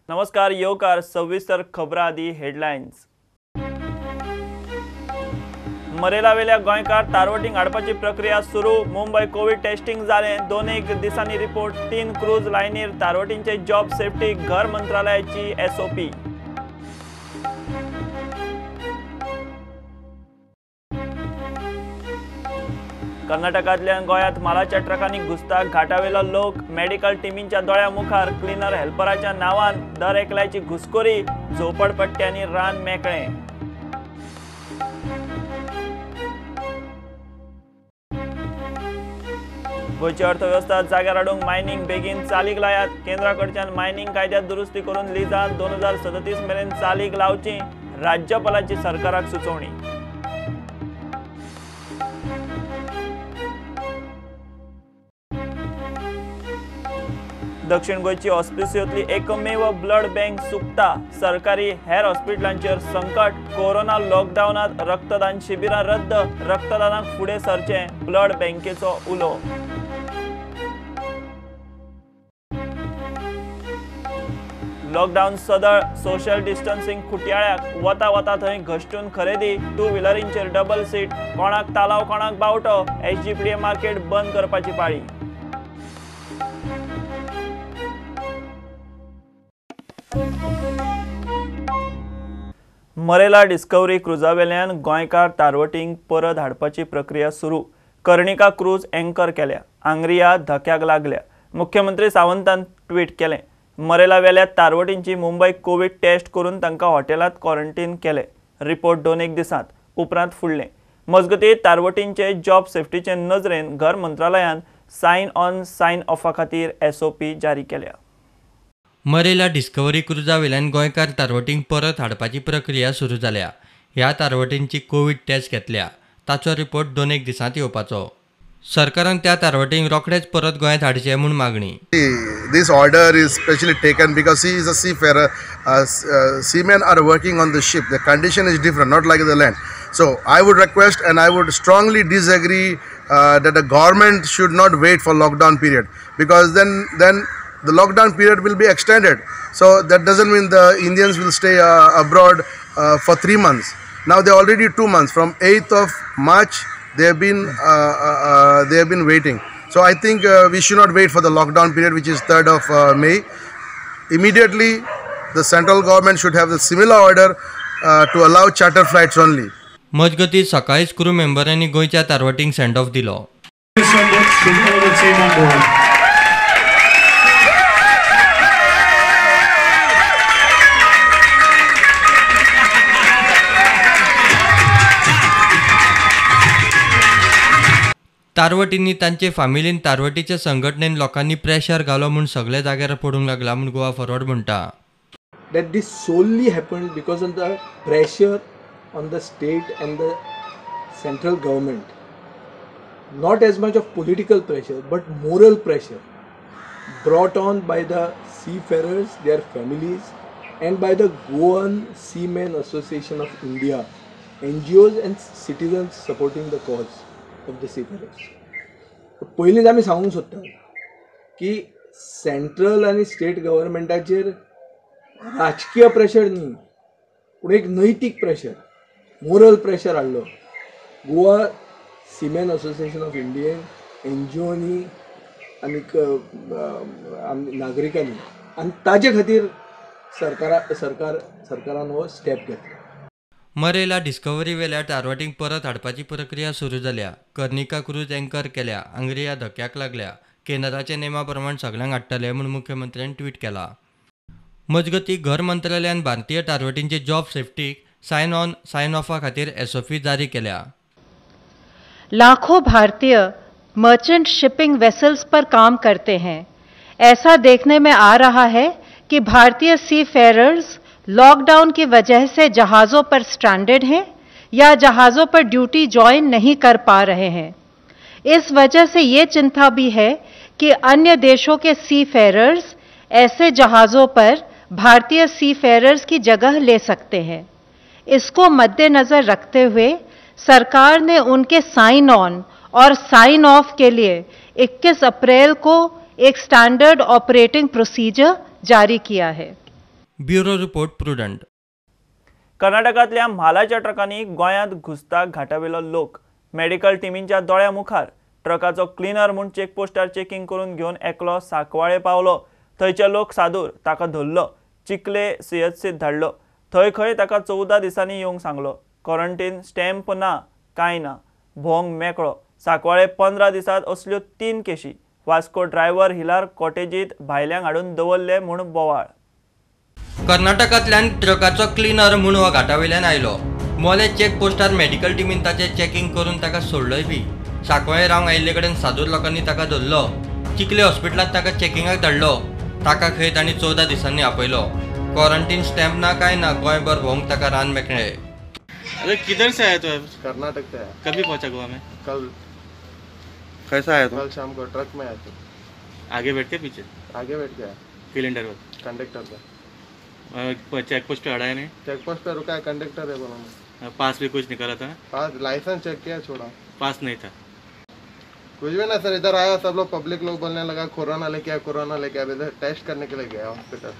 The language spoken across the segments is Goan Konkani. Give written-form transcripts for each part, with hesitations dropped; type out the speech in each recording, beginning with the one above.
नमस्कार, येवकार सविस्तर खबरां आदी हेडलायन्स। मरेलावेल्या गोंयकार तारवटींक हाडपाची प्रक्रिया सुरू। मुंबय कोवीड टेस्टिंग जालें, 2 दिसांनी रिपोर्ट। 3 क्रूज लायनीर तारवटींचे जॉब सेफ्टी, घर मंत्रालयाची एसओपी। कर्नाटकांतल्यान गोंयांत मालाच्या ट्रकांनी घुसता घाटावेलो लोक, मेडिकल टिमींच्या दोळ्या मुखार क्लिनर हेल्पराच्या नांवान दर एकल्याची घुसखोरी, झोपडपट्ट्यांनी रान मेकळें। गोंयची अर्थवेवस्था जाग्यार हाडूंक मायनिंग बेगीन चालीक लायात। केंद्रा कडच्यान मायनिंग कायद्यात दुरुस्ती करून लिजां 2037 मेरेन चालीक लावची, राज्यपालाची सरकाराक सुचोवणी। दक्षिण गोंयची हॉस्पिसियोतली एकमेव ब्लड बँक सुकता, सरकारी हेर हॉस्पिटलांचेर संकट। कोरोना लॉकडावनात रक्तदान शिबिरां रद्द, रक्तदानाक फुडें सरचें ब्लड बँकेचो उलो। लॉकडावन सदळ, सोशल डिस्टन्सिंग खुटयाळ्याक, वता वता थंय घश्टून खरेदी, टू व्हिलरींचेर डबल सीट, कोणाक तालाव कोणाक बावटो, एसजीपीडीए मार्केट बंद करपाची पाळी। मरेला डिस्कवरी क्रुजावेल्यान गोंयकार तारवटींक परत हाडपाची प्रक्रिया सुरू। कर्णिका क्रूज एंकर केल्या, आंग्रिया धक्याक लागल्या। मुख्यमंत्री सावंतान ट्वीट केलें, मरेला वेल्या तारवटींची मुंबय कोवीड टेस्ट करून तांकां हॉटेलांत क्वॉरंटीन केले, रिपोर्ट 2 दिसांत उपरांत फुडलें। मजगतीं तारवटींचे जॉब सेफ्टीचे नजरेन घर मंत्रालयान सायन ऑन सायन ऑफा खातीर एसओपी जारी केल्या। मरेला डिस्कवरी क्रुजा वेल्यान गोंयकार तारवटींक परत हाडपाची प्रक्रिया सुरू जाल्या। ह्या तारवटींची कोवीड टेस्ट घेतल्या, ताचो रिपोर्ट 2 दिसांत येवपाचो। सरकारान त्या तारवटींक रोखडेच परत गोंयांत हाडचे म्हूण मागणी। This order is specially taken because he is a seafarer. Seamen are working on the ship. The condition is different, not like the land. So I would request and I would strongly disagree that the government should not wait for lockdown period, because then the lockdown period will be extended. So that doesn't mean the Indians will stay abroad for 3 months. Now they already 2 months. From 8th of March they have been waiting. So I think we should not wait for the lockdown period, which is 3rd of May. Immediately the central government should have the similar order to allow charter flights only. मजगतीं सकाळीच क्रू मेंबरांनी गोंयच्या तारवटींक सेंड ऑफ दिलो। तारवटींनी तांचे फामिलीन तारवटीच्या संघटनेन लोकांनी प्रेशर घालो म्हूण सगळे जाग्यार पडूंक लागला म्हूण गोवा फॉरवर्ड म्हणटा। That this solely happened because of the pressure on the state and the central government. Not as much of political pressure but moral pressure brought on by the seafarers, their families and by the Goan Seamen Association of India, NGOs and citizens supporting the cause of the seafarers. पयलींच आमी सांगूंक सोदतात की सेंट्रल आनी स्टेट गव्हर्मेंटाचेर राजकीय प्रेशर न्ही पूण एक नैतीक प्रेशर, मोरल प्रेशर हाडलो Goa seamen association of Indian एनजीओनी आनीक नागरिकांनी, आनी ताजे खातीर सरकारान हो स्टेप घेतलो। मरेला डिस्कवरी वेल्या तारवटींक परत हाडपाची प्रक्रिया सुरू जाल्या। कर्णिका क्रूज एंकर केल्या, आंग्रिया धक्याक लागल्या। केंद्राच्या नेमा प्रमाण सगल्यांक हाडटले म्हूण मुख्यमंत्र्यान ट्वीट केला। मजगतीं घर मंत्रालयान भारतीय तारवटींचे जॉब सेफ्टीक सायन ऑन सायन ऑफा खातीर एसओपी जारी केल्या। लाखों भारतीय मर्चेंट शिपिंग वेसल्स पर काम करते हैं। ऐसा देखने में आ रहा है कि भारतीय सी फेयरर्स लॉकडाउन की वजह से जहाज़ों पर स्ट्रैंडेड हैं या जहाज़ों पर ड्यूटी ज्वाइन नहीं कर पा रहे हैं। इस वजह से ये चिंता भी है कि अन्य देशों के सी फेयरर्स ऐसे जहाज़ों पर भारतीय सी फेयरर्स की जगह ले सकते हैं। इसको मद्देनज़र रखते हुए सरकार ने उनके साइन ऑन और साइन ऑफ के लिए 21 अप्रैल को एक स्टैंडर्ड ऑपरेटिंग प्रोसीजर जारी किया है। Bureau report, Prudent. कर्नाटकांतल्या म्हालाच्या ट्रकांनी गोंयांत घुसता घाटावेलो लोक. मेडिकल टिमींच्या दोळ्या मुखार ट्रकाचो क्लिनर म्हूण चेकपोस्टार चेकिंग करून घेवन एकलो सांकवाळे पावलो. थंयचे लोक सादूर, ताका धरलो, चिखले सीएचसीत धाडलो. थंय खंय ताका 14 दिसांनी येवंक सांगलो. क्वॉरंटीन स्टॅम्प ना, कांय ना, भोंग मेकळो. सांकवाळे 15 दिसांत असल्यो 3 केशी. वास्को ड्रायव्हर हिलार कॉटेजीत भायल्यांक हाडून दवरले म्हूण बोवाळ. कर्नाटकांतल्यान ट्रकाचो क्लिनर म्हूण हो घाटावयल्यान आयलो. मोले चेक पोस्टार मेडिकल टिमीन ताचें चॅकिंग करून ताका सोडलोय बी. सांकवाळे रावंक आयिल्ले कडेन सादूर लोकांनी ताका धरलो. चिखले हॉस्पिटलांत ताका चॅकिंगाक धाडलो. ताका खंय तांणी 14 दिसांनी आपयलो. क्वॉरंटीन स्टॅम्प ना काय ना, गोंयभर भोंवंक ताका रान मेकळें. अरे किधर से आया तो? कर्नाटक से आया. कभी पहुंचा गोवा में? कल. कैसा आया? कल शाम को ट्रक में आया थे. आगे बैठ के पीछे? आगे बैठ गया. सिलेंडर पर? कंडक्टर पे. चेक पोस्ट पे अड़ाया नहीं? चेक पोस्ट पे रुका है, कंडक्टर है बोला. पास भी कुछ निकाला था? पास लाइसेंस चेक किया, छोड़ा. पास नहीं था कुछ भी ना सर. इधर आया सब लोग, पब्लिक लोग बोलने लगा कोरोना लेके आया, कोरोना लेके आया. इधर टेस्ट करने के लिए गया हॉस्पिटल,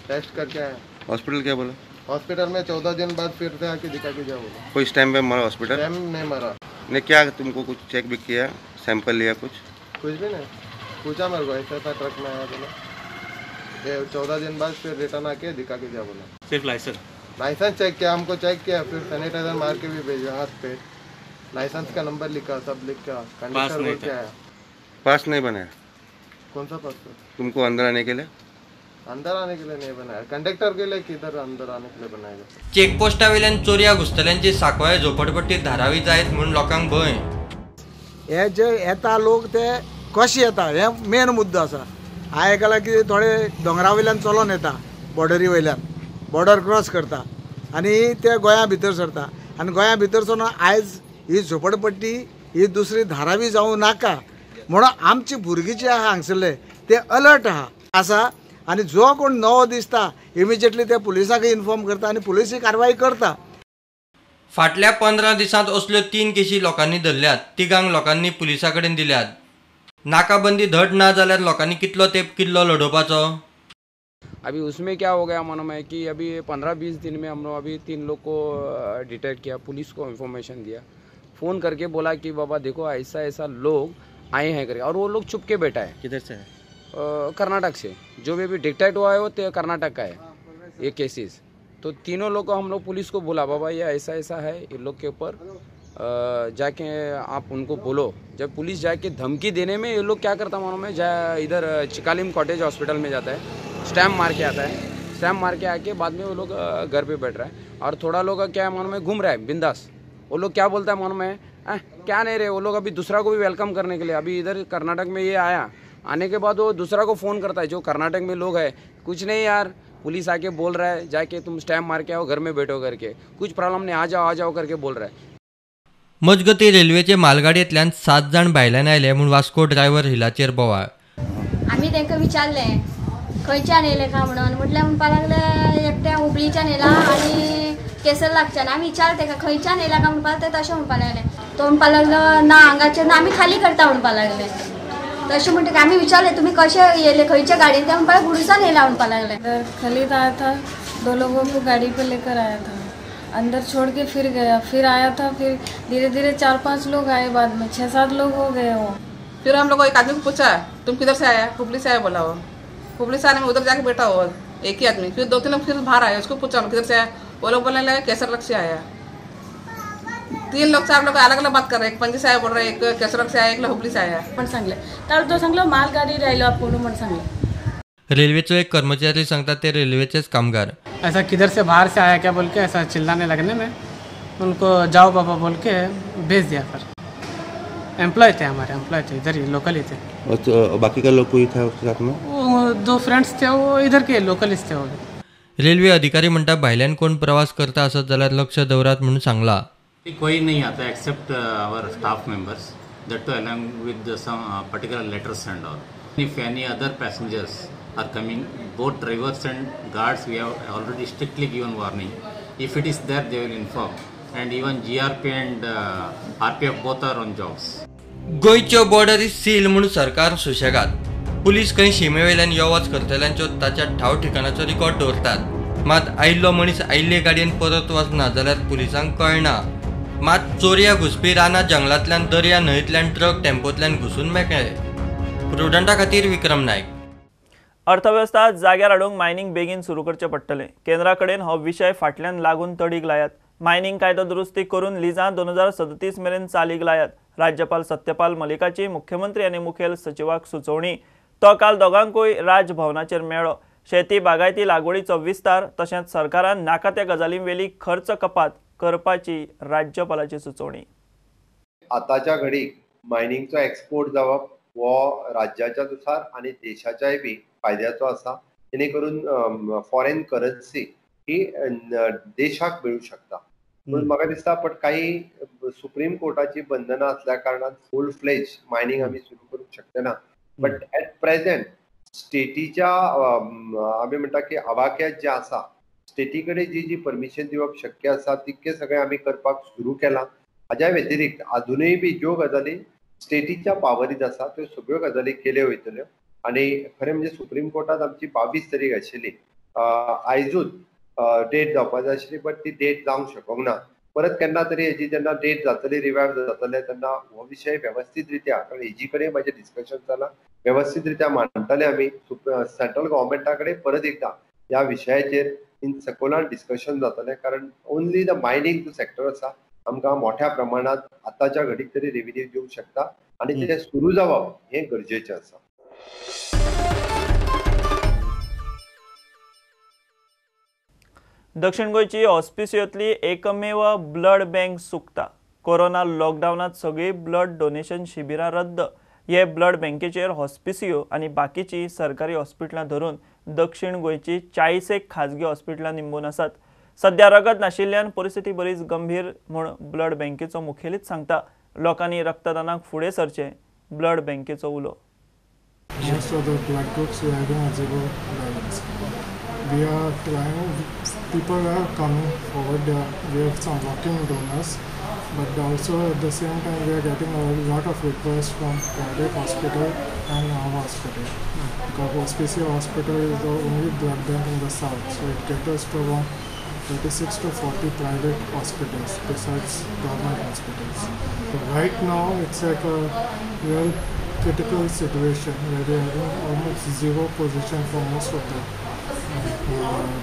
टेस्ट करके आया. हॉस्पिटल क्या बोला? हॉस्पिटल में 14 दिन बाद फिर से आके दिखा के जाओ बोला. कोई स्टैम्प पे मरा हॉस्पिटल? स्टैम्प नहीं मरा. ने क्या तुमको कुछ चेक भी किया, सैंपल लिया कुछ? कुछ भी नहीं पूछा मेरे को. ऐसा ऐसा ट्रक में आया बोला, ये 14 दिन बाद फिर रिटर्न आके दिखा के जाओ बोला. सिर्फ लाइसेंस? लाइसेंस चेक किया, हमको चेक किया, फिर सैनिटाइजर मार के भी भेजा हाथ पे. लाइसेंस का नंबर लिखा, सब लिखा. कंडक्टर बोल के आया. पास नहीं बनाया? कौन सा पास? तुमको अंदर आने के लिए? अंदर आने के लिए नहीं बनाया, कंडक्टर के लिए किधर अंदर आने के लिए बनाया. चेकपोस्टा वयल्यान चोरयां घुसतल्यांची सांकवाळे झोपडपट्टी धारावी जायत म्हूण लोकांक भंय. हे जे येता लोक ते कशे येता हे मेन मुद्दो आसा. आयकलां की थोडे दोंगरा वयल्यान चलोन येता, बॉर्डरी वयल्यान बॉर्डर क्रॉस करता आनी ते गोंया भितर सरता. आनी गोंया भितर सरून आयज ही झोपडपट्टी ही दुसरी धारावी जावं नाका म्हणून आमची भुरगीं जी आहा हांगसरले ते अलर्ट आहा आसा. आनी जो कोण नवो दिसता इमिजिएटली ते पुलिसांक इन्फॉर्म करता आनी पुलीस ही कारवाई करता. फाटल्या 15 दिसांत असल्यो 3 केशी लोकांनी धरल्यात. 3 लोकांनी पुलिसां कडेन दिल्यात. नाकाबंदी धड ना जाल्यार लोकांनी कितलो तेंप किल्लो लडोवपाचो? अभी उसमें क्या हो गया मालूम है कि अभी 15-20 दिन में हम लोग अभी 3 लोग को डिटेक्ट किया, पुलिस को इन्फॉर्मेशन दिया, फ़ोन करके बोला कि बाबा देखो ऐसा ऐसा लोग आए हैं करके. और वो लोग छुप के बैठा है. किधर से है? कर्नाटक से. जो भी अभी डिटेक्ट हुआ है वो कर्नाटक का है ये केसेस. तो तीनों लोग को हम लोग पुलिस को बोला बाबा ये ऐसा ऐसा है, ये लोग के ऊपर जाके आप उनको बोलो. जब पुलिस जाके धमकी देने में ये लोग क्या करता मालूम है, जा इधर चिकालिम कॉटेज हॉस्पिटल में जाता है, स्टैम्प मार के आता है. स्टैम्प मार के आके बाद में वो लोग घर पे बैठ रहा है. और थोड़ा लोग क्या है मालूम है, घूम रहा है बिंदास. वो लोग क्या बोलता है मालूम है, क्या नहीं रहे वो लोग अभी दूसरा को भी welcome करने के लिए. अभी इधर कर्नाटक में ये आया, आने के बाद वो दूसरा को फ़ोन करता है जो कर्नाटक में लोग है, कुछ नहीं यार पुलिस आके बोल रहा है जाके तुम स्टैम्प मार के आओ, घर में बैठो करके, कुछ प्रॉब्लम नहीं, आ जाओ करके बोल रहा है. मजगती रेल्वेचे मालगाडयेंतल्यान 7 जाण भायल्यान आयले म्हूण वास्को ड्रायव्हर हिलाचेर बोवाळ. आमी तांकां विचारलें खंयच्यान येयले काय म्हणून, म्हटल्यार म्हणपाक लागले एकट्या हुबळीच्यान येयला आनी केसर लागच्यान. आमी विचारले ताका खंयच्यान येयला काय म्हणपाक, ते तशें म्हणपाक लागले. तो म्हणपाक लागलो ना हांगाचेर ना, आमी खाली करता म्हणपाक लागले. तशें म्हणटकीर आमी विचारले तुमी कशे येयले, खंयच्या गाडयेन, ते म्हणपाक गुडूसान येयला म्हणपाक लागले. खलीद आया था, 2 लोगों को गाड़ी पे लेकर आया था, अंदर छोड़ के फिर गया, फिर आया था, फिर धीरे धीरे 4-5 लोग आए, बाद में 6-7 लोग हो गए वो. फिर हम लोग एक आदमी को पूछा तुम किधर से आया, हुबली से आया बोला. वो हुबली से आने में उधर जाके बैठा वो एक ही आदमी. फिर 2-3 लोग फिर बाहर आए, उसको पूछा किधर से आया, वो लोग बोलने लगे केसरलग से आया. 3 लोग 4 लोग अलग अलग बात कर रहे, एक पणजी से आया बोल रहे, एक केसरलग से आया, एक हुबली से आया. पण सांगले तर तो सांगलो मालगाडी राहिलो आपण म्हणून सांगले. रेल्वेचो एक कर्मचारी सांगता ते रेल्वेचेच कामगार. ऐसा किधर से बाहर से आया क्या बोल के ऐसा चिल्लाने लगने में उनको जाओ बाबा बोल के भेज दिया. फिर एम्प्लॉय थे, हमारे एम्प्लॉय थे, इधर ही लोकल ही थे. और तो बाकी का लोग कोई था उसके साथ में? वो 2 फ्रेंड्स थे, वो इधर के लोकल थे. वो रेल्वे अधिकारी म्हणटा भायल्यान कोण प्रवास करता आसत जाल्यार लक्ष दवरात म्हणून सांगला. कोई नहीं आता except our staff members, that too along with some particular letters and all. If any other passengers are coming, both drivers and guards we have already strictly given warning. If it is there they will inform, and even GRP and RPF both are on jobs. गोंयच्यो बॉर्डरी सील म्हूण सरकार सुशेगाद. पुलीस खंय शिमेवेल्यान यो वच करतल्यांच्यो ताच्या ठाव ठिकाणाचो रिकॉर्ड दवरतात. मात आयिल्लो मनीस आयिल्ले गाडयेन परत वचना जाल्यार पुलिसांक कळना. मात चोरया घुसपी रानां जंगलांतल्यान दर्या न्हंयतल्यान ट्रक टेम्पोंतल्यान घुसून मेकळे. प्रुडंटा खातीर विक्रम नायक. अर्थवेवस्था जाग्यार हाडूंक मायनिंग बेगीन सुरू करचें पडटलें. केंद्रा कडेन हो विशय फाटल्यान लागून तडीक लायात. मायनिंग कायदो दुरुस्ती करून लिजां 2037 मेरेन चालीक लायात. राज्यपाल सत्यपाल मलिकाची मुख्यमंत्री आनी मुखेल सचिवाक सुचोवणी. तो काल दोगांकूय राजभवनाचेर मेळ्ळो. शेती बागायती लागवडीचो विस्तार तशेंच सरकारान नाका त्या गजालींवेली खर्च कपात करपाची राज्यपालाची सुचोवणी. आतांच्या घडीक मायनिंगचो एक्सपोर्ट जावप हो राज्याच्या नुसार आनी देशाच्याय बी फायद्याचो आसा, जेणे करून फॉरेन करन्सी ही देशाक मेळूं शकता. म्हणून म्हाका दिसता पण काही सुप्रीम कोर्टाची बंधनां असल्या कारणान फूल फ्लेज मायनिंग आमी सुरू करूंक शकना. बट एट प्रेझेंट स्टेटीच्या आमी म्हणटा की आवाक्यात जे आसा स्टेटी कडेन जी जी परमिशन दिवप शक्य आसा तितकें सगळें आमी करपाक सुरू केलां. हाज्या व्यतिरिक्त अजुनूय बी ज्यो गजाली स्टेटीच्या पावरीत आसा त्यो सगळ्यो गजाली केल्यो वयतल्यो. आनी खरें म्हणजे सुप्रीम कोर्टात आमची 22 तारीख आशिल्ली, आयजूच डेट जावपाची आशिल्ली, बट ती डेट जावंक शकूंक ना. परत केन्ना तरी हेजी जेन्ना डेट जातली, रिवायव जातले तेन्ना हो विशय वेवस्थीत रित्या, कारण हेजी कडेन म्हाजें डिस्कशन जालां, वेवस्थीत रित्या मांडटले आमी सेंट्रल गव्हर्मेंटा कडेन. परत एकदां ह्या विशयाचेर इन सकोलान डिस्कशन जातलें, कारण ओनली the mining जो सेक्टर आसा आमकां मोठ्या प्रमाणांत आतांच्या घडीक तरी रेविन्यू दिवंक शकता आनी तें सुरू जावप हें गरजेचें आसा. दक्षिण गोंयची हॉस्पिसियोतली एकमेव ब्लड बँक सुकता. कोरोना लॉकडावनांत सगळीं ब्लड डोनेशन शिबिरां रद्द. हे ब्लड बँकेचेर हॉस्पिसियो आनी बाकीची सरकारी हॉस्पिटलां धरून दक्षिण गोंयची 40 खाजगी हॉस्पिटलां निंबून आसात. सध्या रगत नाशिल्ल्यान परिस्थिती बरीच गंभीर म्हूण ब्लड बँकेचो मुखेलीच सांगता. लोकांनी रक्तदानाक फुडें सरचें, ब्लड बँकेचो उलो. Most of the blood groups we are having a zero balance. We are trying, people are coming forward, we have some walk-in donors, but also at the same time we are getting a lot of requests from private hospital and our hospital. Because Hospicio Hospital is the only blood bank in the south, so it caters to around 36 to 40 private hospitals besides government hospitals. So right now it's like a real critical situation where we are having almost zero position for most of the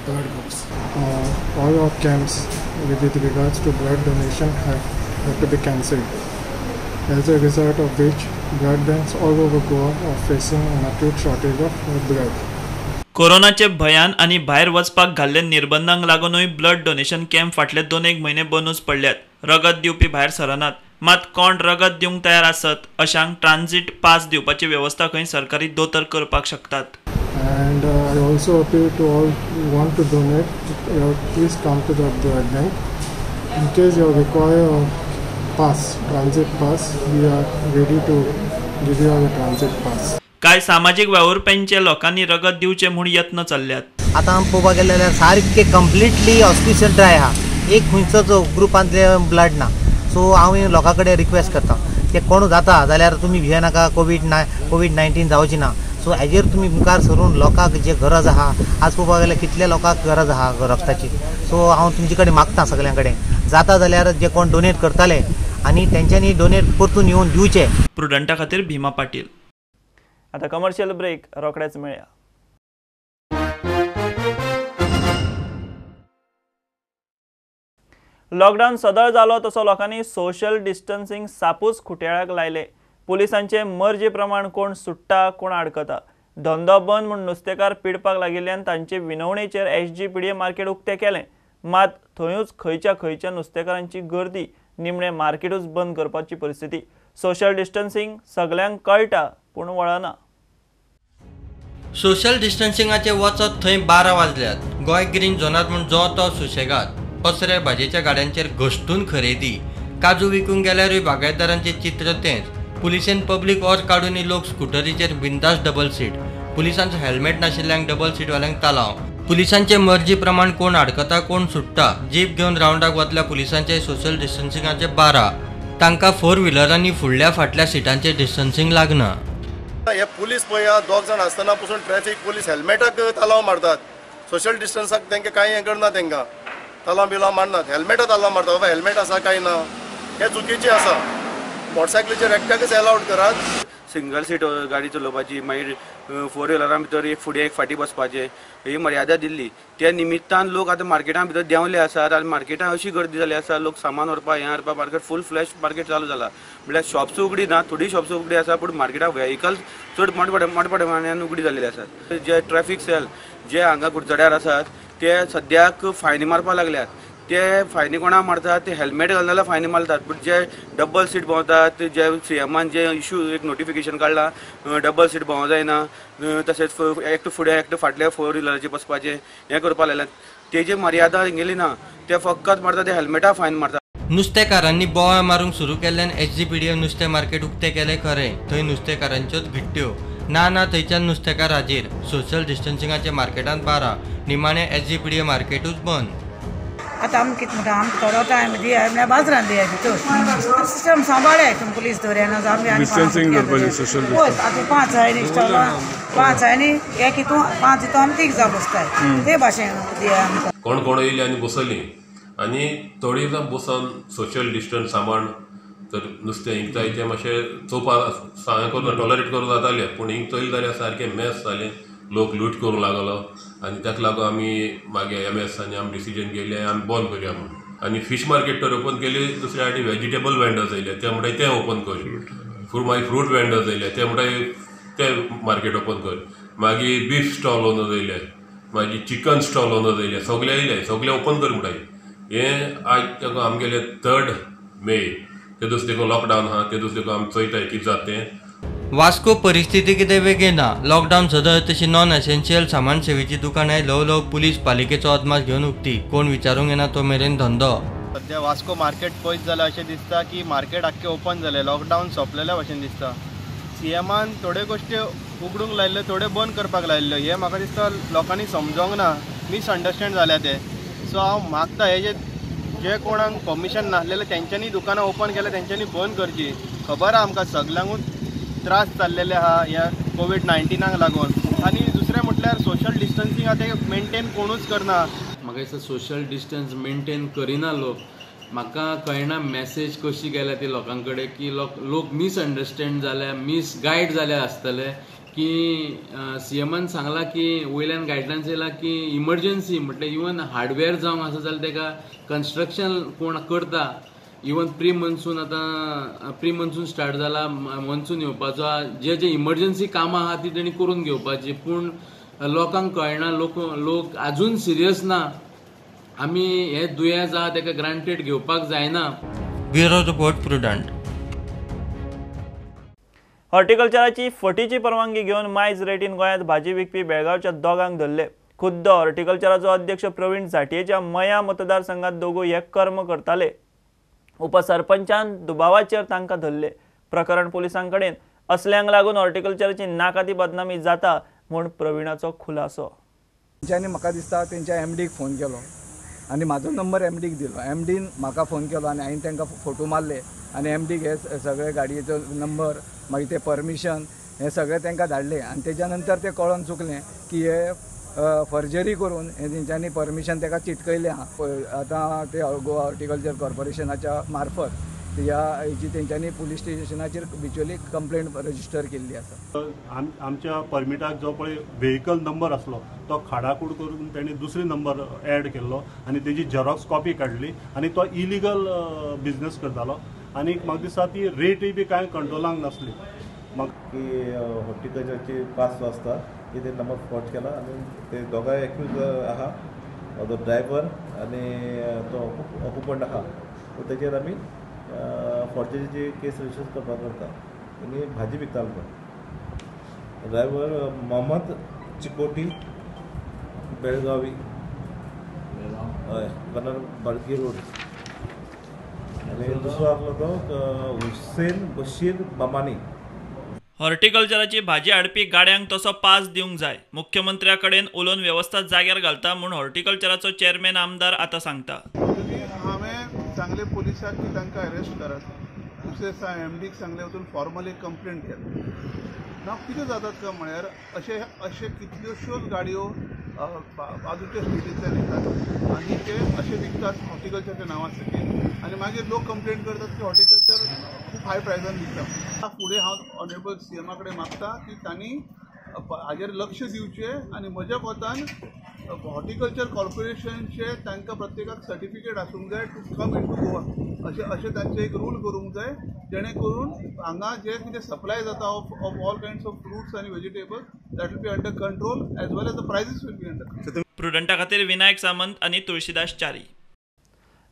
blood groups. All our camps with regards to blood donation have had to be cancelled, as a result of which blood banks all over Goa are facing an acute shortage of blood. कोरोनाचे भयान आनी भायर वचपाक घाल्ले निर्बंधांक लागूनय ब्लड डोनेशन कॅम्प फाटले 2-1 म्हयने बंदूच पडल्यात. रगत दिवपी भायर सरनात, मात कोण रगत दिवंक तयार आसत अशांक ट्रान्झीट पास दिवपाची वेवस्था खंय सरकारी दोतोर करपाक शकतात. And I also appeal to all who want to donate, please come to the blood bank. In case you require a pass, transit pass, we are ready to give you a transit pass. काय सामाजिक वावुरप्यांचे लोकांनी रगत दिवचे म्हूण यत्न चल्ल्यात. आतां आमी पळोवपाक गेले जाल्यार सारकें कंप्लिटली हॉस्पिटल ड्राय आहा, एक खंयचोच ग्रुपांतले ब्लड ना. सो हांव लोकां कडेन रिक्वेस्ट करता ते कोण जाता जाल्यार तुमी भियेनाका, कोवीड-19 जावची ना. सो हेजेर तुमी मुखार सरून लोकांक जे गरज आहा, आज पळोवपाक गेल्यार कितल्या लोकांक गरज आहा रक्ताची. सो हांव तुमचे कडेन मागता सगळ्यां कडेन, जाता जाल्यार जे कोण डोनेट करताले आनी तेंच्यांनी डोनेट परतून येवन दिवचे. प्रुडंटा खातीर भीमा पाटील. आता कमर्शियल ब्रेक, रोखडेच मेळया. लॉकडावन सदळ जालो तसो लोकांनी सोशल डिस्टन्सिंग सापूच खुट्याळाक लायले. पुलिसांचे मर्जी प्रमाण कोण सुट्टा कोण आडकता. धंदो बंद म्हूण नुस्तेकार पिडपाक लागिल्ल्यान तांचे विनवणेचेर SGPDA market उक्तें केलें. मात थंयूच खंयच्या खंयच्या नुस्तेकारांची गर्दी, निमणें मार्केटूच बंद करपाची परिस्थिती. सोशल डिस्टन्सिंग सगल्यांक कळटा पूण वळना. सोशल डिस्टन्सिंगाचे वचत थंय 12 वाजल्यात. गोंय ग्रीन झोनात म्हूण जो तो सुशेगाद. पसरे भाजयेच्या गाड्यांचेर घश्टून खरेदी. काजू विकूंक गेल्यारूय बागायतदारांचें चित्र तेंच. पुलिसेन पब्लीक ऑर काडूनय लोक स्कुटरीचेर बिंदास डबल सीट. पुलिसांचो हेल्मेट नाशिल्ल्यांक डबल सीटवाल्यांक तालांव. पुलिसांचे मर्जी प्रमाण कोण आडकता कोण सुट्टा. जीप घेवन रावंडाक वतल्या पुलिसांचे सोशल डिस्टन्सिंगाचे 12. तांकां 4 व्हिलरांनी फुडल्या फाटल्या सिटांचेर डिस्टन्सिंग लागना. हे पुलीस पळया दोग जाण आसतना पसून ट्रॅफिक पुलीस हेल्मेटाक तालांव मारतात. सोशल डिस्टन्साक तांकां कांय हें करना, तांकां तालां बिलां मारनात, हेल्मेटां तालां मारता. बाबा हेल्मेट आसा काय ना हें चुकीचें आसा. मोटरसायकलीचेर एकट्याकच एलावड करात. सिंगल सीट गाडी चलोवपाची, मागीर फोर व्हिलरां भितर एक फुडें एक फाटीं बसपाचें, ही मर्यादा दिल्ली. त्या निमित्तान लोक आतां मार्केटां भितर देंवले आसात आनी मार्केटां अशी गर्दी जाली आसा, लोक सामान व्हरपाक हें हाडपाक, मार्केट फूल फ्लॅश मार्केट चालू जाला. म्हळ्यार शॉप्स उगडी ना, थोडी शॉप्स उगडी आसा, पूण मार्केटाक व्हेकल चड मोठ्या प्रमाणान उगडी जाल्लेली आसात. जे ट्रॅफिक सेल जे हांगा कुडचड्यार आसात ते सद्याक फायनी मारपाक लागल्यात. ते फायनी कोणाक मारतात, ते हेल्मेट घालना जाल्यार फायनी मारतात. पूण जे डबल सीट भोंवतात, जे सीएमान जे इशू एक नोटिफिकेशन काडला, डबल सीट भोंवो जायना, तशेंच एकटो फुडें एकटो फाटल्या फोर व्हिलराचेर बसपाचें हें करपाक लागल्यात, तेजी मर्यादा गेली ना. ते फकत मारता ते हेल्मेटा फायन मारतात. नुस्तेकारांनी बोवाळ मारूंक सुरू केल्ल्यान एसजीपीडीए नुस्तें मार्केट उक्तें केलें खरें, थंय नुस्तेकारांच्योच घिट्ट्यो ना ना थंयच्यान नुस्तेकार हाजीर. सोशल डिस्टन्सिंगाचे मार्केटांत 12, निमाणें एसजीपीडीए मार्केटूच बंद. आतां आमकां कितें म्हणटा, आमकां थोडो टायम दिया म्हळ्यार बाजारान दिया भितर सिस्टम सांबाळ्या हितून पुलीस दवरिना आमी. हय, आतां 5 जायनी स्टॉलां, 5 जायनी एक हितून 5 हितून आमी 3 जाण बसताय, ते भाशेन दिया आमकां. कोण कोण येयले आनी बसली आनी थोडी जाण बसून सोशल डिस्टन्स सामान तर नुस्तें हिंगताय तें मातशें चोवपाक हें करून टॉलरेट करूं जातालें, पूण हिंग चोयलें जाल्यार सारकें मॅस जालें, लोक लूट करूंक लागलो आनी ताका लागून आमी मागीर एम एस आनी आमी डिसिजन घेयलें आमी बंद करया म्हणून. आनी फीश मार्केट तर ओपन केली, दुसऱ्या फावटी वेजिटेबल वेंडर्स येयले ते म्हणटाय तें ओपन कर, मागीर फ्रूट वेंडर्स येयले ते म्हणटाय तें मार्केट ओपन कर, मागीर बीफ स्टॉल ओनर्स येयले, मागीर चिकन स्टॉल ओनर्स येयले, सगळे येयले, सगळे ओपन कर म्हणटाय. हें आज आमगेलें 3 मे ते दुसरे देखून लॉकडावन आहा, ते दुसरे देखून आमी चोयताय कितें जाता तें. वास्को परिस्थिती कितें वेगळी ना. लॉकडावन सदळ तशी नॉन एसेन्शियल सामान सेवेची दुकानां ल्हव ल्हव पुलीस पालिकेचो अदमास घेवन उक्ती, कोण विचारूंक येना तो मेरेन धंदो. सद्या वास्को मार्केट पयस जाला अशें दिसता की मार्केट आख्खें ओपन जालें, लॉकडावन सोंपलेल्या भशेन दिसता. सीएमान थोड्यो गोश्टी उगडूंक लायिल्ल्यो, थोड्यो बंद करपाक लायिल्ल्यो, हें म्हाका दिसता लोकांनी समजोंक ना, मिसअंडरस्टँड जाल्या ते. सो हांव मागता हे जे कोणाक परमिशन नासलेलें तेंच्यांनी दुकानां ओपन केल्या तेंच्यांनी बंद करची. खबर आहा आमकां सगल्यांकूच त्रास जाल्लेले आहा ह्या कोवीड-19 लागून. आनी दुसरें म्हटल्यार सोशल डिस्टन्सिंग आतां मेनटेन कोणूच करना. म्हाका दिसता सोशल डिस्टन्स मेनटेन करिना लोक. म्हाका कळना मॅसेज कशी गेल्या ती लोकां कडेन की लोक मिसअंडरस्टँड जाल्या, मिसगायड जाल्या आसतले की सीएमान सांगला की वयल्यान गायडलायन्स येयला की इमर्जन्सी म्हटल्यार इवन हार्डवेअर जावंक आसा जाल्यार तेका कन्स्ट्रक्शन कोण करता, इवन प्री मनसून आतां प्री मनसून स्टार्ट जाला, मनसून येवपाचो, जे जे इमर्जन्सी कामां आहा ती तेणी करून घेवपाची. पूण लोकांक कळना, लोक आजून सिरियस ना. आमी हे दुयेंस आहा तेका ग्रांटेड घेवपाक जायना. Bureau report, Prudent. हॉर्टिकल्चराची फटीची परवानगी घेवन मायज रेटीन गोंयांत भाजी विकपी बेळगांवच्या दोगांक धरले. खुद्द हॉर्टिकल्चराचो अध्यक्ष प्रवीण झांट्येच्या मया मतदारसंघात दोगूय हे कर्म करताले. उपसरपंचान दुबावाचेर तांकां धरले. प्रकरण पुलिसां कडेन. असल्यांक लागून हॉर्टिकल्चराची नाका ती बदनामी जाता म्हूण प्रवीणाचो खुलासो. तेंच्यांनी म्हाका दिसता तेंच्या एमडीक फोन केलो आनी म्हाजो नंबर एमडीक दिलो. एमडीन म्हाका फोन केलो आनी हांवें तांकां फोटो मारले आनी एमडीक हे सगळे गाडयेचो नंबर, मागीर ते परमिशन हे सगळें तांकां धाडलें. आनी तेज्या नंतर तें कळोन चुकलें की हे फर्जरी करून हे तेंच्यांनी परमिशन ताका चिटकयलें आहा. आतां ते गोवा हॉर्टिकल्चर कॉर्पोरेशनाच्या मार्फत ह्या हेजी तेंच्यांनी पुलीस स्टेशनाचेर बिच्युअली कंप्लेंट रजिस्टर केल्ली आसा. आमच्या परमिटाक जो पळय व्हेकल नंबर आसलो तो खाडाकूड करून तेणी दुसरी नंबर एड केल्लो आनी तेजी झेरॉक्स कॉपी काडली आनी तो इलिगल बिजनेस करतालो. आनी म्हाका दिसता ती रेटय बी कांय कंट्रोलांक नासली. की हॉर्टिकल्चरची 5 वाजता ते नंबर फॉर्ज केला आनी ते दोगांय एक्यूज आहा, तो ड्रायव्हर आनी तो ऑक्युपंट आहा. सो तेजेर आमी फॉर्जरीची केस रजिस्टर करपाक करता. आनी भाजी विकतालो तो ड्रायव्हर मोहम्मद चिकोटी, बेळगावी, हय, कर्नल बाळकी रोड. आनी दुसरो आसलो तो हुसेन बशीर बामानी. हॉर्टिकल्चराची भाजी हाडपी गाड्यांक तसो पास दिवंक जाय. मुख्यमंत्र्या कडेन उलोवन वेवस्था जाग्यार घालता म्हूण हॉर्टिकल्चराचो चेअरमॅन आमदार आतां सांगता. हांवें सांगलें पुलिसाक की तांकां अरेस्ट करात. दुसरे दिसा एमडीक सांगलें वचून फॉर्मली कंप्लेंट केली. ना कितें जातात काय म्हळ्यार अशे अशे कितल्योश्योच गाडयो बाजूच्या स्टेटींतल्यान येतात आनी ते अशे विकतात हॉर्टिकल्चरच्या नांवा सकयल आनी मागीर लोक कंप्लेन करतात की हॉर्टिकल्चर खूब हाय प्रायसान विकता. फुडें हांव ऑनरेबल सीएमा कडेन मागता की तांणी हाजेर लक्ष दिवचें आनी म्हज्या कोतान हॉर्टिकल्चर कॉर्पोरेशनचे तांकां प्रत्येकाक सर्टिफिकेट आसूंक जाय to come in to Goa, अशें अशें तांचें एक रूल करूंक जाय जेणे करून हांगा जे कितें सप्लाय जाता of all kinds of fruits आनी vegetables that will be under control as well as the prices will be under control. प्रुडंटा खातीर विनायक सामंत आनी Tulsidas Chari.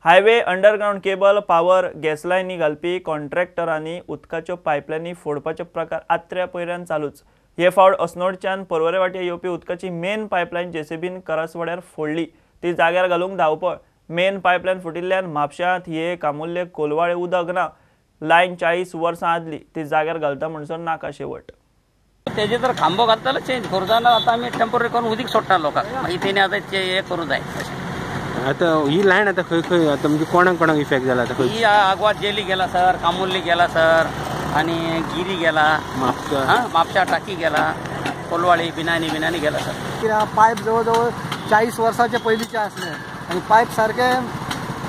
Highway, underground cable, power, gas लायनी घालपी कॉन्ट्रॅक्टरांनी उदकाच्यो पायपलायनी फोडपाचे प्रकार आत्र्या पयऱ्यान चालूच. हे फावट अस्नोडच्यान पर्वरे वाटेन येवपी उदकाची मेन पायपलायन जेसीबीन करासवाड्यार फोडली. ती जाग्यार घालूंक धांवपळ. मेन पायपलायन फुटिल्ल्यान म्हापश्यांत हे कामुल्ले कोलवाळे उदक ना. लायन 40 वर्सां आदली, ती जाग्यार घालता म्हणसर नाका शेवट. तेजे तर खांबो घालतालो चेंज करूं जाय, आतां आमी टेम्पोररी करून उदीक सोडटा लोकांक, मागीर तेणी आतां हें करूं जाय. आतां ही लायन आतां खंय खंय आतां म्हणजे कोणाक कोणाक इफेक्ट जाला आतां? ही आगवाद जेली गेला सर, कामुर्ली गेला सर, आनी गिरी गेला, म्हापशा टाकी गेला, कोलवाळी बिनानी बिनानी गेला सर. कित्याक पायप जवळ जवळ 40 वर्सांचे पयलींचे आसले आनी पायप सारके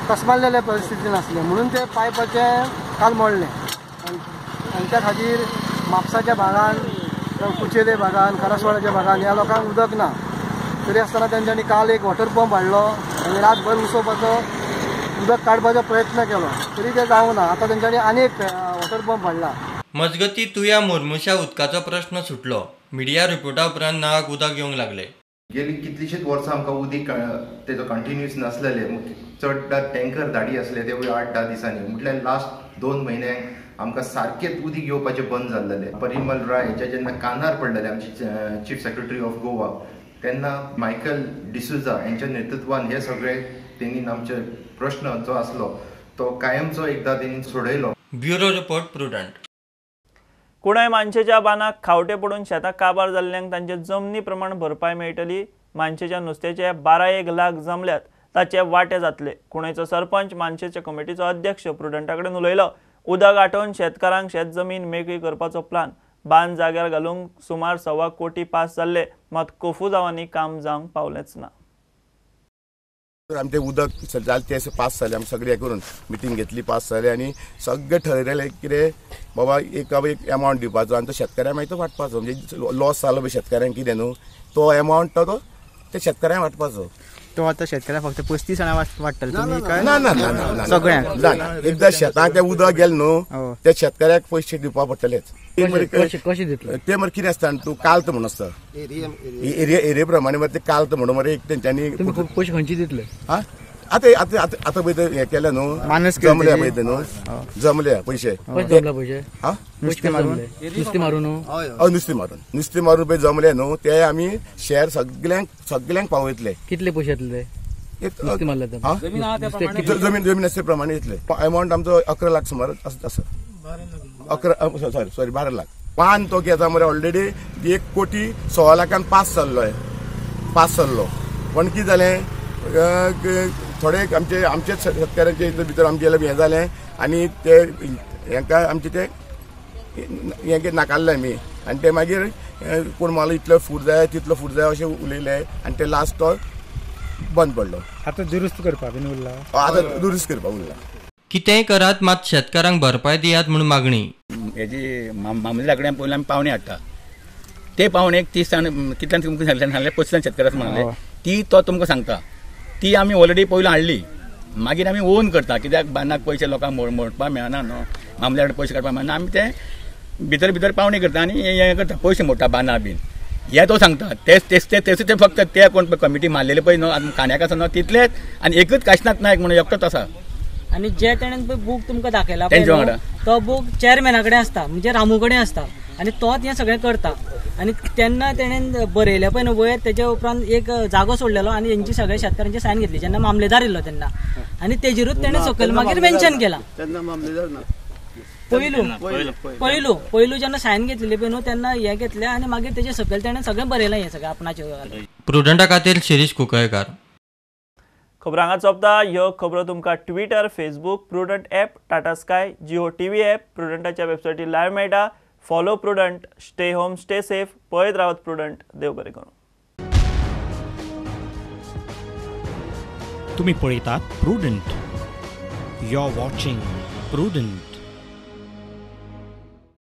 कसमारलेले परिस्थितीन आसले म्हणून ते पायपाचे काल मोडले आनी त्या खातीर म्हापसाच्या भागान, कुचेले भागान, करासवाड्याच्या भागान ह्या लोकांक उदक ना. तरी आसतना तेंच्यांनी काल एक वॉटर पंप हाडलो आनी रातभर उसोवपाचो, उदक काडपाचो प्रयत्न केलो तरी ते जावंक ना. आतां तेंच्यांनी आनी एक वॉटर पंप हाडला. मजगती तुया मुर्मुशा उदकाचो प्रश्न सुटलो. मिडिया रिपोर्टा उपरांत नळाक उदक येवंक लागले. गेली कितलीशीच वर्सां आमकां उदीक तेजो कंटिन्यूस नासलेले, चडदा टँकर धाडी आसले तेवूय 8-10 दिसांनी, म्हटल्यार लास्ट 2 म्हयन्यांक आमकां सारकेंच उदीक येवपाचें बंद जाल्लेलें. परिमल राय हेच्या जेन्ना कानार पडलेलें आमची चीफ सेक्रेटरी ऑफ गोवा, तेन्ना मायकल डिसुजा हेंच्या नेतृत्वान हे सगळे तेणी आमचे प्रश्न जो आसलो तो कायमचो एकदां तेणी सोडयलो. Bureau report, Prudent. कुणाय मानशेच्या बांदाक खावटे पडून शेतां काबार जाल्ल्यांक तांचे जमनी प्रमाण भरपाय मेळटली. मानशेच्या नुस्त्याचे 12-1 लाख जमल्यात, ताचे वांटे जातले. कुणयचो सरपंच मानशेच्या कमिटीचो अध्यक्ष प्रुडंटा कडेन उलयलो. उदक आठोवन शेतकारांक शेत जमीन मेकळी करपाचो प्लान. बांद जाग्यार घालूंक सुमार 1.25 कोटी पास जाल्ले, मात कोफुजावांनी काम जावंक पावलेंच ना. आमचें उदक जालें तें पास जालें, आमी सगळें हें करून मिटींग घेतली, पास जालें आनी सगळें ठरयलें कितें बाबा एक एक एमावंट दिवपाचो आनी तो शेतकऱ्यांक मागीर तो वांटपाचो, म्हणजे लॉस जालो पळय शेतकऱ्यांक कितें न्हू तो एमावंट तो ते शेतकऱ्यांक वांटपाचो. तो आतां शेतकऱ्यांक फक्त 35 जाणां वांट्टले तुमी काय? ना ना ना, सगळ्यांक ना. एकदां शेतांक तें उदक गेलें न्हू ते शेतकऱ्याक पयशे दिवपा पडटलेच. कशें दितले ते मरे कितें आसता तूं काल्त म्हणून आसता, एरिया एरिये प्रमाणे मरे ते काल्त म्हणून मरे एक तेंच्यांनी पयशे खंयचे दितले? आं आतां आतां आतां आतां पळय ते हें केलें न्हू, जमले पळय ते न्हू, जमले पयशे. पयशे आं नुस्तें मारून, नुस्तें मारून, हय नुस्तें मारून, नुस्तें मारून पळय जमले न्हू ते आमी शेअर सगल्यांक सगल्यांक पावयतले. कितले पयशे येतले? नुस्तें मारले जमीन जमीन आसते प्रमाणे येतले. एमावंट आमचो 11 लाख सुमार आसा, 11 सॉरी सॉरी 12 लाख. पान तो घेता मरे ऑलरेडी 1.16 कोटी पास जाल्लो, पास जाल्लो. पण कितें जालें, थोडे आमचे आमचेच शेतकऱ्यांचे भितर आमचे हें जालें आनी ते हेंका आमचे ते हें नाकारले आमी आनी ते मागीर कोण म्हाल इतलो फूट जाय तितलो फूट जाय अशें उलयले आनी ते लास्ट तो बंद पडलो. आतां दुरुस्त करपा बीन उरला, आतां दुरुस्त करपा उरला. कितेंय करात मात शेतकारांक भरपाय दियात म्हूण मागणी. हेजी मामलेदारा कडेन पयलीं आमी पावणे हाडटा, ते पावणेक 30 जाण कितल्यान तुमकां सांगलें, सांगलें 25 जाण शेतकाराक म्हणलें, ती तो तुमकां सांगता ती आमी ऑलरेडी पयलीं हाडली, मागीर आमी ओन करता कित्याक बांदाक पयशे लोकांक मोडपाक मेळना न्हू, मामलेदारा कडेन पयशे काडपाक मेळना, आमी ते भितर भितर पावणी करता आनी हें करता, पयशे मोडटा बांदा बीन. हे तो सांगता तेच तेच ते तेच ते फक्त ते कोण कमिटी मारलेले पळय न्हू आतां काण्याक आसा न्हू तितलेच आनी एकूच काशनाथ नायक म्हणून एकटोच आसा. आनी जे तेणेन पळय बूक तुमकां दाखयला पळय तो बूक चेअरमॅना कडेन आसता, म्हणजे रामू कडेन आसता आनी तोच हें सगळें करता. आनी तेन्ना तेणेन बरयलें पळय न्हू वयर, तेजे उपरांत एक जागो सोडलेलो आनी हेंची सगळ्या शेतकारांची सायन घेतली जेन्ना मामलेदार येयल्लो तेन्ना, आनी तेजेरूच तेणें सकयल मागीर मेन्शन केलां. तेन्ना मामलेदार ना, पयलू पयलू पयलू जेन्ना सायन घेतलेली पळय न्हू तेन्ना हें घेतलें आनी मागीर तेजे सकयल तेणें सगळें बरयलां हें सगळें आपणाचें. प्रुडंटा खातीर शिरीष कुंकळकार. खबरां हांगा सोंपता. ह्यो खबरो तुमकां Twitter, Facebook, Prudent app, Tata Sky, Jio TV app, प्रुडंटाच्या वेबसायटीर live मेळटा. Follow Prudent, stay home, stay safe. पळयत रावत प्रुडंट. देव बरें करूं. तुम्ही पळयतात Prudent. You are watching Prudent.